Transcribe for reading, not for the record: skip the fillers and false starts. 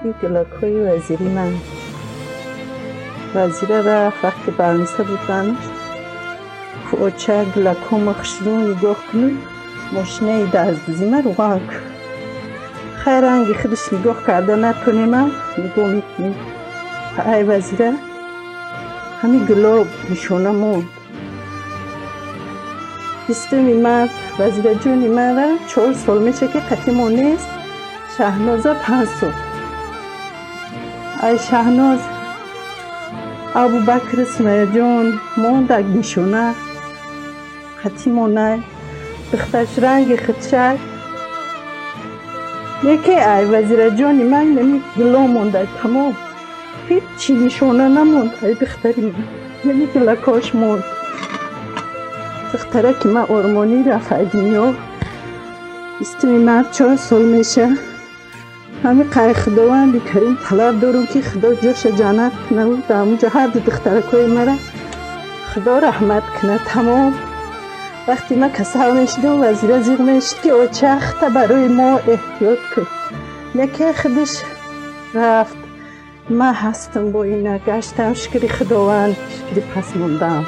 Ин гулакҳои вазири ман. Вазира рафт, вақте больница бурданаш, оча, гулакҳома хушрӯ нигоҳ кунӣ, мошинаи даздизима руған кун. Хай, ранги худаш нигоҳ карда натонемам, нигоҳ мекунем. Ай вазира ҳамин гулоб нишона монд. 20-уми март вазираҷони мара 4 сол меша, ки қатъи мо нест. Шаҳноза 5 сол. Ай Шаҳноз Абубакри Сумаяҷон мондак, нишона қатъи мо най. Духтарш ранги худшак. Яке ай вазираҷони ман нами гуло монда, тамом. Ҳеччи нишона намонд ай духтари ман. Нами гулакош монд. Духтараки ман ормонӣ рафт ай дунё. 20-уми март 4 сол меша. Ҳамин қай Худованди Карим талаб дорам, ки Худо ҷоша ҷаннат кунаву дар ҳамунҷо ҳар ду духтаракҳои мара Худо раҳмат кунад. Тамом. Вақте ман касал мешудам, вазира зиқ мешуд, ки оча, хата барои мо эҳтиёт кун. Яке худаш рафт. Ман ҳастам бо ина, гаштам, шукри Худованд, шукри пас мондаам.